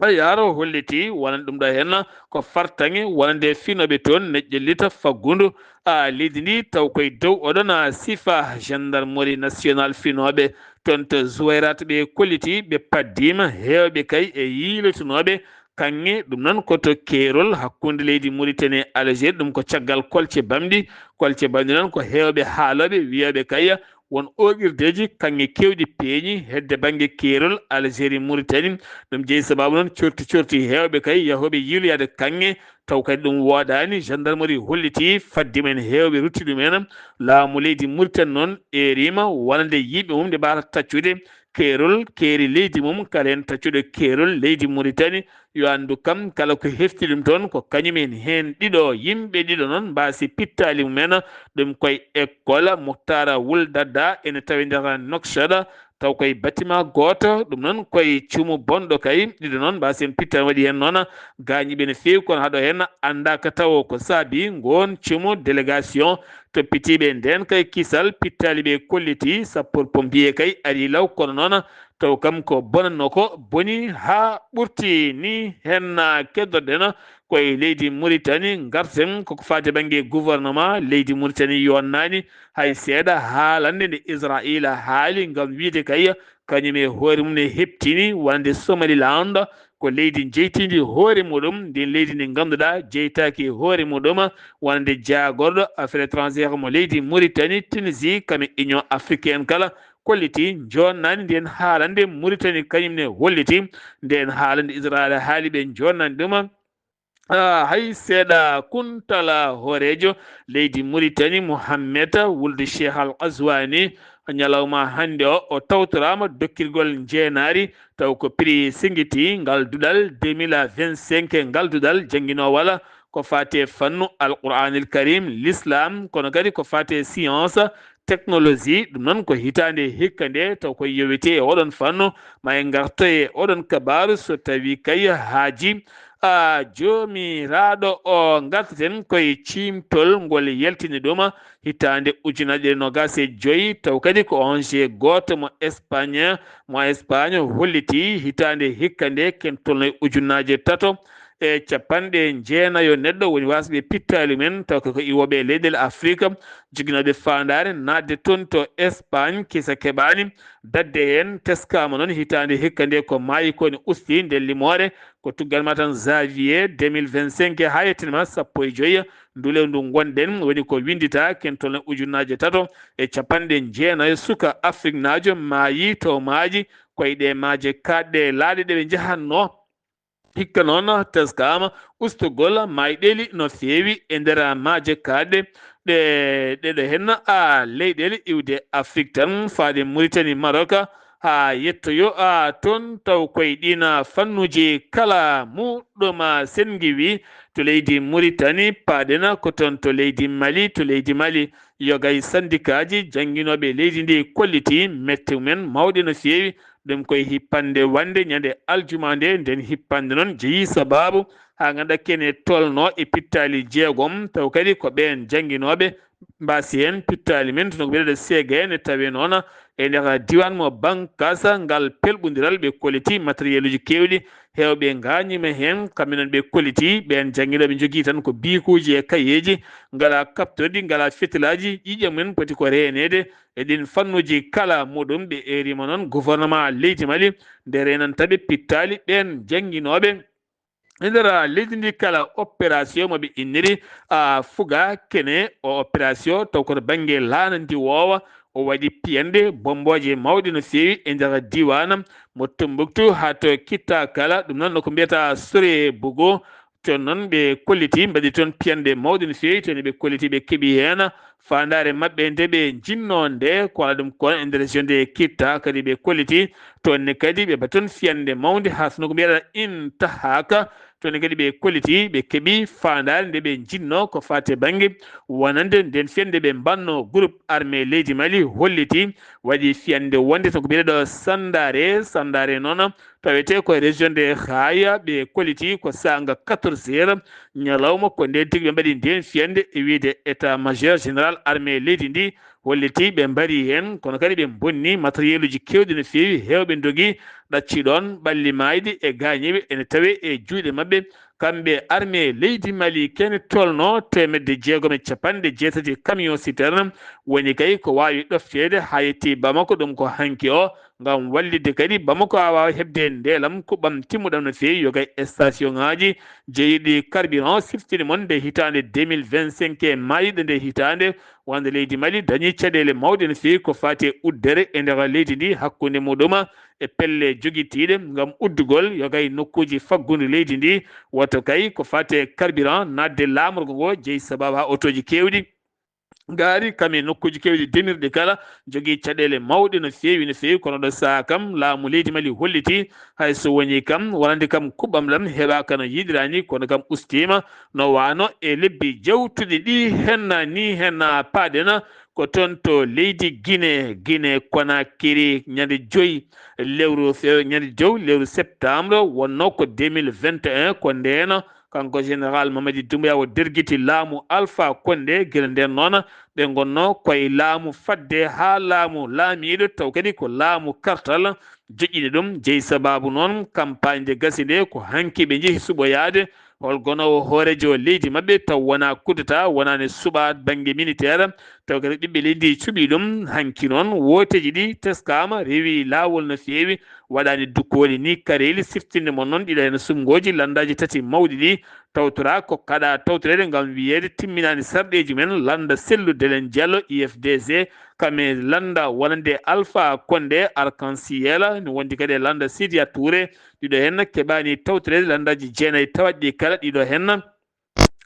Yaaro holliti wonande ɗum ɗo heen ko fartaŋŋe wonande finooɓe toon ne ƴellita faggundu a leydi ndi, taw koye dow oɗon a sifa gendarmerie nationale finooɓe toon to Zuwayrat. Ɓe kolliti ɓe paddiima heewɓe kay e yiilotinooɓe kaŋŋe. Ɗum noon ko to keerol hakkunde leydi Mauritanie e Algérie, ɗum ko caggal kolce bamɗi. Kolce bamɗi noon ko heewɓe haalooɓe wiyooɓe kay won ooɓirdeeji kaŋŋe keewɗi peeñi hedde bannge keerol Algérie Mauritanie. Ɗum jeyi sabaabu noon corti corti heewɓe kay yahooɓe yiiloyaade kaŋŋe, taw kadi ɗum wooɗaani. Gendarmerie holliti faddi men heewɓe rutti ɗum en. Laamu leydi Mauritanie noon eeriima wonande yimɓe mum nde mbaawata taccude keerol keeri leydi mum, kala heen taccuɗo keerol leydi Mauritanie yo anndu kam kala ko hefti ɗum toon ko kañum en heen ɗiɗo, yimɓe ɗiɗo noon mbaasi pittaali mum en. Ɗum koye école Muhtara Wul Dadda ene tawi nder Nouakchott, taw koye bâtiment gooto. Ɗum noon koye cuumu bonɗo kay, ɗiɗo noon mbaasi en pittaali waɗi heen noon gaañiiɓe no feewi, kono haɗo heen anndaaka tawo ko saabi ngoon cuumu. Délégation toppitiiɓe ndeen kay kisal pittaali ɓe kolliti, sapeur pompier kay ari law, kono noon taw kam ko bonatnoo ko boni haa ɓurti. Ni heen keddorɗen koye leydi Mauritanie, ngarten koko faati bannge gouvernement leydi Mauritanie yonnaani hay seeɗa. Haalande nde Israayiila haali ngam wiyde kay kañum e hoore mum ne heɓtini wonande Somaliland ko leydi jeytiindi hoore muɗum, ndin leydi ndi ngannduɗaa jeytaaki e hoore muɗum, wonande jaagorɗo affaire étrangère mo leydi Mauritanie, Tunisie, kam e Union africaine kala kolliti jonnani nden haalande Mauritanie kañum ne holliti nden haalande Israel haali ɓe jonnani ɗum. Ah, hay seeɗa kuntala hooreejo leydi Mauritanie Mohamed Wuld Cheikh Al Ghazouani ñalawma hannde o o tawtoraama dokkirgol njeenaari taw ko prix singiti ngal duɗal deux mille vingt-cinq, ngal duɗal jannginoo wala ko faati e fannu Alqur'aanil Karim, l'islam, kono kadi ko faati e science, technologie. Ɗum noon ko hitaande hikka nde taw ko yowete e oɗon fannu, ma en ngarto e oɗon kabaaru so tawi kay haaji a joomiraaɗo o. Ngartaten koye ciimtol ngol yaltini ɗum hitaande ujunaaje ɗiɗi nogas e joyi, taw kadi ko O N G gooto mo Espagne, mo Espagne holliti hitaande hikka nde ken tolno e ujunaaje tato e capanɗe jeenayo neɗɗo woni wasɓe pittaali men, taw ko iwooɓe e leyɗeele Afrique, joginooɓe faandaare naatde toon to Espagne, kisa keɓaani daɗde heen. Teskaama noon hitaande hikka nde ko maayi ko ne usti nden limoore, ko tuggal ma tan janvier deux mille vingt-cinq haa yettinma sappo e joyi ndu lewru ndu ngonɗen, woni ko winndita ken tolno ujunnaaje tato e capanɗe jeenayo suka afriknaajo maayi to maaji, koye ɗe maaje kaaɗɗe laaɗe ɗe ɓe njahannoo. Hikka noon teskaama ustugol mayɗeeli no feewi e nder maaje kaaɗɗe ɗe, ɗeɗo heen a leyɗeele iwde Afrik tan, faade Mauritanie, Maroc, haa yettoyo a toon, taw koye ɗiin fannuuji kala muɗɗum senngiwi to leydi Mauritanie, paaɗen ko toon to leydi Mali, to leydi Mali. Yogay sandikaaji jannginooɓe leydi ndi kolliti mette mumen mawɗe no feewi. Ɗum koye hippande wannde ñande aljuma nde, nden hippande noon jeyi sabaabu haa ngannduɗaa kene tolno e pittaali jeegom, taw kadi ko ɓeen jannginooɓe mbaasi heen pittaali men, tono ko wiyeteeɗo C G N, tawi noon e nder diiwaan mo Bankasa, ngal pelɓondiral ɓe kolliti matériel uji keewɗi, heewɓe ngaañiima heen, kamɓe noon ɓe kolliti ɓeen jannginooɓe njogii tan ko biikuuji e kayeeji, ngalaa kaptorɗi, ngalaa fetilaaji, ƴiiƴam men poti ko reeneede e ɗiin fannuuji kala muɗum. Ɓe eeriima noon gouvernement leydi Mali nde reenanta ɓe pittaali ɓeen jannginooɓe. E nder leydi ndi kala opération mo ɓe inniri a fuga kene o opération taw koto bannge laana ndi woowa o waɗi piyanɗe bommbooje mawɗe no feewi e nder diiwaan mo Tumbuktu haa to Kitta kala, ɗum noon no ko mbiyata Sore Bogo. Toon noon ɓe kolliti mbaɗi toon piyanɗe mawɗe no feewi, toon ɓe kolliti ɓe keɓi heen faandaare maɓɓe nde ɓe njinnoo nde, ko wala ɗum kono e nder région de Kitta kadi ɓe kolliti toon ne kadi ɓe mbaɗi toon fiyannde mawnde haa so no ko mbiyeɗaa Intahaka, toon ne kadi ɓe kolliti ɓe keɓi faandaare nde ɓe njinnoo ko faati e bannge wonande nden fiyannde ɓe mbannoo groupe armé leydi Mali holliti waɗi fiyannde wonde so no ko mbiyeɗaa ɗo Sandare, Sandare noon tawetee ko e région de Haya, ɓe kolliti ko saanga quatorze heures ñalawma, ko ndeen tigi ɓe mbaɗi ndeen fiyannde e wiyde état majeur général armée leydi ndi hollitii ɓe mbarii heen, kono kadi ɓe mbonnii matériel uji keewɗi no feewi, heewɓe ndogii, ɗaccii ɗoon ɓalli maayde e gaañiiɓe ene tawee e juuɗe maɓɓe. Kamɓe armée leydi Mali kene tolnoo teemedde jeegom e capanɗe jeetati camion citerne woni kay ko waawi ɗofteede haa yettii Bamako, ɗum ko hanki o, ngam wallitde kadi Bamako haa waawa heɓde ndeelam kuɓɓam timmuɗam no feewi, yo kay station ŋaaji jeyiiɗi carburant siftini mon nde hitaande deux mille vingt-cinq e maayde nde hitaande, wonde leydi Mali dañii caɗeele mawɗe no feewi ko faati e uddere e nder leydi ndi hakkunde muɗum e pelle jogitiiɗe ngam uddugol yo kay nokkuuji faggudu leydi ndi, woto kay ko faati e carburant naatde laamorgo ngo jeyi sababu haa otooji keewɗi ngaari kam e nokkuuji keewɗi demirɗi kala jogii caɗeele mawɗe no feewi, no feewi. Kono ɗo sahaa kam laamu leydi Mali hollitii hay so wonii kam wonande kam kuɓɓam ɗam heɓaaka no yiɗiraa ni, kono kam ustiima no waano e lebbi jawtuɗi ɗi henna ni henna paaɗena ko toon to leydi Guinée, Guinée Conakry ñande joyi lewru fe-, ñande jowi lewru septembre wonnoo ko deux mille vingt et un, ko ndeen kanko général Mamadi Doumbouya o dergiti laamu Alpha Condé. Gila ndeen noon ɓe ngonnoo koye laamu fadde haa laamu laamiiɗo, taw kadi ko laamu kartal joƴƴini ɗum. Jeyi sabaabu noon campagne nde gasi nde ko hanki ɓe njehi suɓoyaade hol gonoowo hooreejo leydi maɓɓe, taw wonaa kudeta, wonaani suɓaa bannge militaire, taw kadi ɓiɓɓe leydi cuɓii ɗum. Hanki noon wooteeji ɗi teskaama, rewi laawol no feewi, waɗaani dukkooli ni kareeli. Siftinde mon noon ɗiɗo heen sumngooji lanndaaji tati mawɗi ɗi tawtoraa ko kaɗaa tawtoreede ngam wiyeede timminaani sarɗeeji men. Lannda Sellu Delen Diallo, U F D G, kam e lannda wonande Alpha Condé, Arc-en-Ciel, no wondi kadi e lannda Sidia Touré, ɗiɗo heen keɓaani tawtoreede lanndaaji jeenayi tawaaɗi ɗi kala, ɗiɗo heen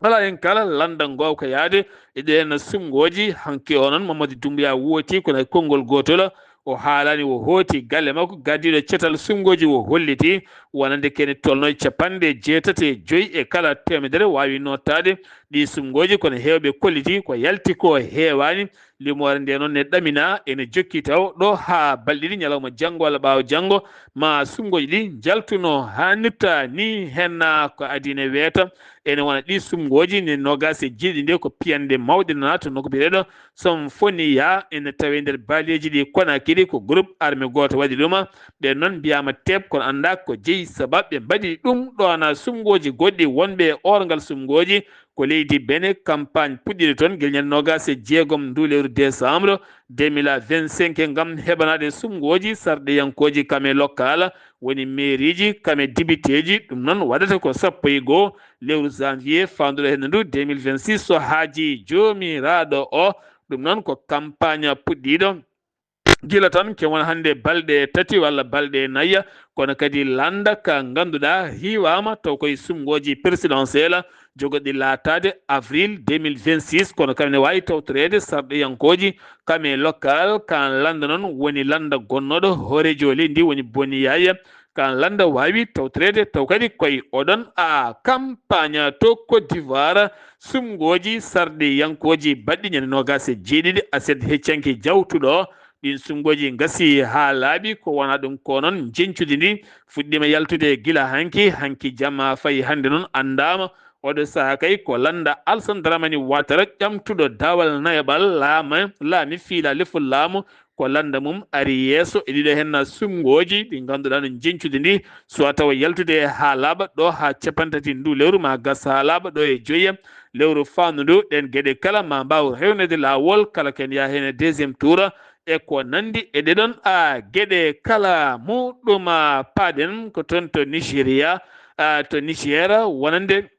alaa heen kala lannda ngoowka yaade e ɗiɗo heen sumngooji. Hanki o noon Mamadi Doumbouya wooti kono e konngol gootol, o haalaani, o hooti galle makko, gardiiɗo cetal sumngooji o holliti wonande kene tolnoo e capanɗe jeetati e joyi e kala teemedere waawi nootaade ɗi sumngooji, kono heewɓe kolliti ko yalti ko heewaani. Limoore nde noon ne ɗamina ene jokki taw ɗo haa balɗe ɗiɗi, ñalawma janngo walla ɓaawo janngo ma sumngooji ɗi njaltuno haa nirta ni. Heen ko adii ne weeta ene wona ɗi sumngooji ne noogaas e jeeɗiɗi nde ko piyanɗe mawɗe nana to nokku biyeteeɗo Somfonia, ene tawee nder baaliyeeji ɗi Conakry, ko groupe armé gooto waɗi ɗum. Ɓeen noon mbiyaama teep, kono anndaa ko jeyi sabab ɓe mbaɗi ɗum. Ɗo ana sumngooji goɗɗi wonɓe e oorngal sumngooji ko leydi Benin, campagne puɗɗiiɗo toon gila ñande noogaas e jeegom ndu lewru décembre deux mille vingt-cinq ngam heɓanaade sumngooji sarɗiyankooji kam e local, woni mairieji kam e dibiteeji. Ɗum noon waɗata ko sappo e goo lewru janvier faanduɗo heen ndu deux mille vingt-six, so haajii Joomiraaɗo o. Ɗum noon ko campagne puɗɗiiɗo gila tan ke won hannde balɗe tati walla balɗe nayi, kono kadi lannda ka ngannduɗaa hiiwaama taw koye sumngooji présidentielle jogoɗi laataade avril deux mille vingt-six, kono kam ne waawi tawtoreede sarɗiyankooji kam e local. Kan lannda noon woni lannda gonnooɗo hooreejo leydi ndi woni Boni Yaya. Kan lannda waawi tawtoreede taw kadi koye oɗon a campagne to Côte d'Ivoire, sumngooji sarɗiyankooji baɗɗi ñande noogaas e jeeɗiɗi aset heccanki jawtuɗo. Ɗin sumngooji ngasi haa laaɓi, ko wona ɗum ko noon njeñcudi ndi fuɗɗiima yaltude gila hanki. Hanki jamma fayi hannde noon anndaama. Oɗo sahaa kay ko lannda Alassane Dramane Ouattara ƴamtuɗo daawal nayaɓal laama, laami fiila lefol laamu, ko lannda mum ari yeeso e ɗiɗo heen sumngooji ɗi ngannduɗaa no njeñcudi ndi, soit tawa yaltude haa laaɓa ɗo haa capanɗe tati ndu lewru, ma gas haa laaɓa ɗo e joyi lewru faandu ndu. Ɗeen geɗe kala ma mbaaw rewneede laawol, kala ken yaha heen e deuxième tour e ko nanndi e ɗeɗon a geɗe kala muɗum. A paaɗen ko toon to Nigeria, a, to Niger, wonande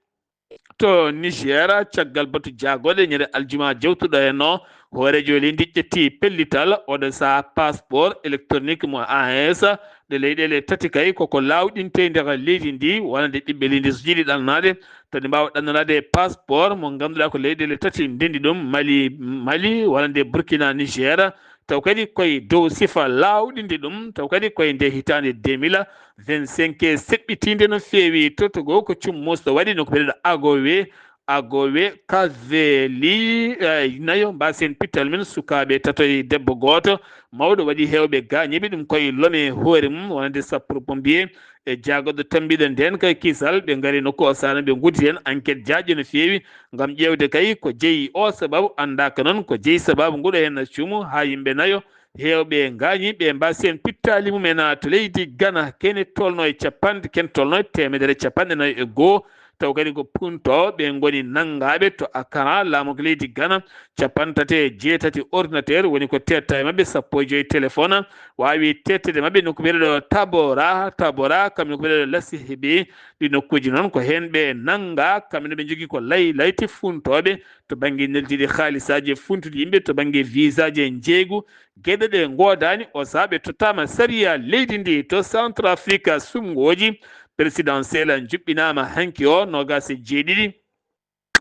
to Niger, caggal batu jaagoɗe ñande aljuma jawtuɗo heen o, hooreejo leydi ƴetti pellital, oɗo saha passeport électronique mo A E S ɗe leyɗeele tati kay koko laawɗinte nder leydi ndi, wonande ɓiɓɓe leydi so jiɗi ɗannaade, to ɗe mbaawa ɗannanaade passeport mo ngannduɗaa ko leyɗeele tati ndenndi ɗum, Mali, Mali, wonande Burkina, Niger, taw kadi koye dow sifa laawɗinde ɗum, taw kadi koye nde hitaande deux mille vingt-cinq seɓɓitiinde no feewi. Tottugol ko cummusɗo waɗi no ko biyeteeɗo Agowe, Agowe Kaveli, eh, nayo, mbasen pittal men, sukaaɓe tato e debbo gooto, mawɗo waɗi heewɓe gaañiiɓe, ɗum koye Lome hoore mum, wonande sappo pompier e jaagoɗo tambiɗo nden kay kisal, ɓe ngari nokku o saana ɓe nguddi heen enquête jaajɗo no feewi ngam ƴeewde kay ko jeyi o sababu, anndaaka noon ko jeyi sababu nguɗo heen na cuumu haa yimɓe nayo heewɓe ngaañi, ɓe mbasen pittaali mumen to leydi Gana, kene tolno e capanɗe, ken tolno e teemedere capanɗe nayo e goo, taw kadi ko puntooɓe ngoni nanngaaɓe to Accra, laamu ko leydi Gana, capanɗe tati e jeetati ordinateur, woni ko teetta e maɓɓe sappo e joy téléphone, waawi tettede maɓɓe nokku biyeteɗo Tabora, Tabora, kamɓe nokku biyeteɗo Lasihibi, ɗi nokkuuji noon ko heen ɓe nannga, kamɓe no ɓe njogii ko lay layti funtooɓe to bannge neldiiɗi haalisaaji e funtude yimɓe, to bannge visaaji e njeeygu, geɗe ɗe ngoodaani, o sahaa ɓe tottaama sariya leydi ndi. To Centrafrique, suɓngooji présidentielle njuɓɓinaama hanki o, noogaas e jeeɗiɗi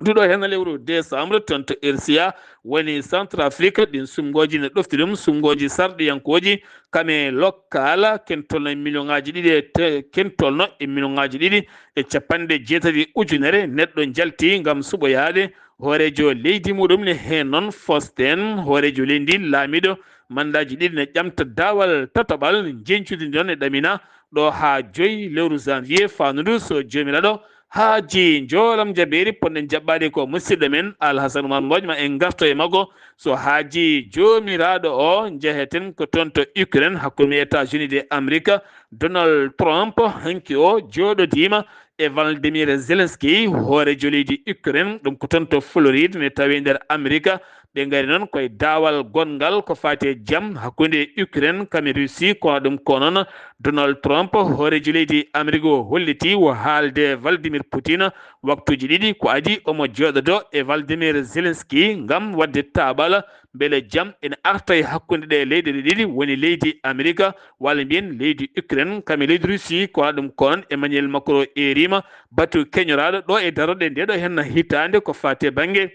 nduɗo heen lewru décembre, toon to R C A, woni Centrafrique, ɗin suɓngooji ne ɗofti ɗum, suɓngooji sarɗiyankooji, kame local, ken tolno e million ŋaaji ɗiɗi e te-, ken tolno e million ŋaaji ɗiɗi e capanɗe jeetati ujunere neɗɗo njalti ngam suɓoyaade hooreejo leydi muɗum ne. Heen noon, Faustin, hooreejo leydi, laamiiɗo mandaaji ɗiɗi, ne ƴamta daawal tataɓal njeñcudi ndon e ɗamina ɗo haa joy lewru janvier faandu ndu, so Joomiraaɗo haaji njoolam jabeeri, potɗen jaɓɓaade ko musidɗo men Alhasan Umar Mbooj, ma en ngarto e makko. So haaji Joomiraaɗo o, njeheten ko toon to Ukraine, hakkunde États-Unis de Amérique, Donald Trump, hanki o jooɗodiima e Volodymyr Zelensky, hooreejo leydi Ukraine, ɗum ko toon to Floride, ne tawi nder Amerika. Ɓe ngari noon koye daawal gonngal ko faati e jam hakkunde Ukraine kame Russie, kono ɗum ko noon Donald Trump, hooreejo leydi Amerika o, holliti wo haalde Vladimir Putin waktuuji ɗiɗi ko adii omo jooɗodoo e Vladimir Zelensky ngam waɗde taaɓal mbele jam ene arta e hakkunde ɗee leyɗeele ɗiɗi, woni leydi Amerika walla mbiyen leydi Ukraine kame leydi Russie, kono ɗum ko noon Emmanuel Macron eeriima batu keñoraaɗo ɗo e darorɗe ndeeɗo heen hitaande ko faati e bannge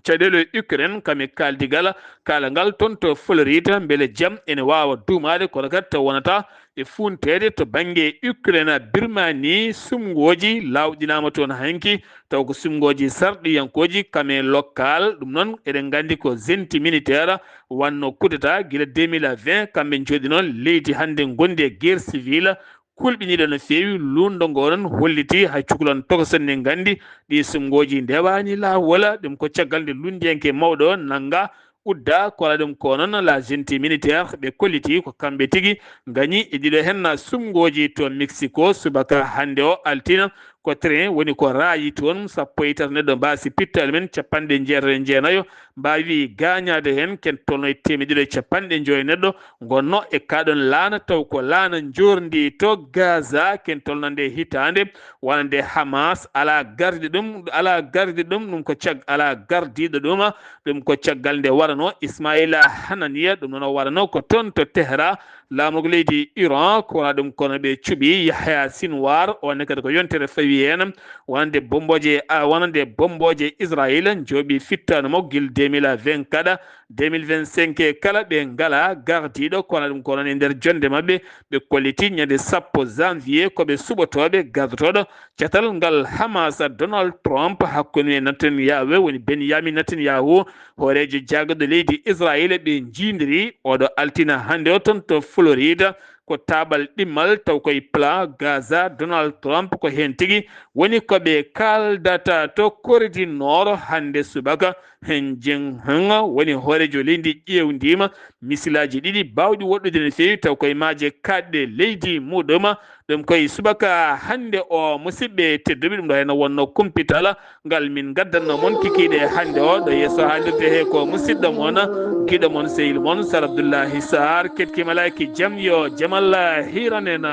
caɗeele Ukraine kame kaaldigal, kaalangal toon to Floride, mbele jam ene waawa duumaade, kono kadi taw wonata e funteede to bannge Ukraine. Birmanie, suɓngooji laawɗinaama toon hanki, taw ko suɓngooji sarɗiyankooji kame local, ɗum noon eɗen nganndi ko junte militaire, wanno coup d'État gila deux mille vingt, kamɓe njooɗi noon leydi hannde ngondi e guerre civile, kulɓiniiɗo no feewi. Luulndo ngo noon holliti hay cukalon tokoson ne nganndi ɗi suɓngooji ndewaani laawol. Ɗum ko caggal nde luulndiyanke mawɗo o nannga udda, kono ɗum ko noon la junte militaire ɓe kolliti ko kamɓe tigi ngañi e ɗiɗo heen suɓngooji to Mexico subaka hannde o altine. Ko train woni ko raayi toon, sappo e tati neɗɗo mbaasi pittaali men, capanɗe jeetati e jeenayo mbaawi gaañaade heen, ken tolno e teemedde ɗiɗi e capanɗe joy neɗɗo ngonno e kaaɗon laana, taw ko laana njoorndi to Gaza, ken tolno nde hitaande, wonande Hamas alaa gardi ɗum, alaa gardi ɗum, ɗum ko cag-, alaa gardiiɗo ɗum, ɗum ko caggal nde warano Ismaila Hananiya, ɗum noon o warano ko toon to Tehran, laamorgo leydi Iran, ko wona ɗum kono ɓe cuɓi Yahya Sinwar, o ne kadi ko yontere fawi heen, wonande bombooje, a, wonande bombooje Israël, jooɓi fittaano mo gil deux mille vingt-quatre, deux mille vingt-cinq kala ɓe ngala gardiiɗo, kono ɗum ko noon e nder jonde maɓɓe, ɓe kolliti ñande sappo janvier ko ɓe suɓotooɓe gardotooɗo catal ngal Hamas, Donald Trump, hakkunde Netanyahu, woni Benjamin Netanyahu, hooreejo jaagorɗo leydi Israël, ɓe njiidiri oɗo altine hannde o toon to Florida, ko taaɓal ɗimmal taw koye plan Gaza, Donald Trump ko heen tigi woni ko ɓe kaaldata to Corée du Nord hannde subaka. Heen Jin Hong woni hooreejo leydi ƴeewndiima misilaaji ɗiɗi baawɗi woɗɗude no feewi taw koye maaje kaaɗɗe leydi muɗum. Ɗum koye subaka hannde o, musidɓe tedduɓe, ɗum ɗo heen wonno kumpital ngal min ngaddanno mon kikiiɗe hannde o. Ɗo yeeso haalirde he ko musidɗo mon, giɗo mon, sehil mon, Sar Abdullahi Sarr. Ketki malaaki jam yo jamal hiiran en.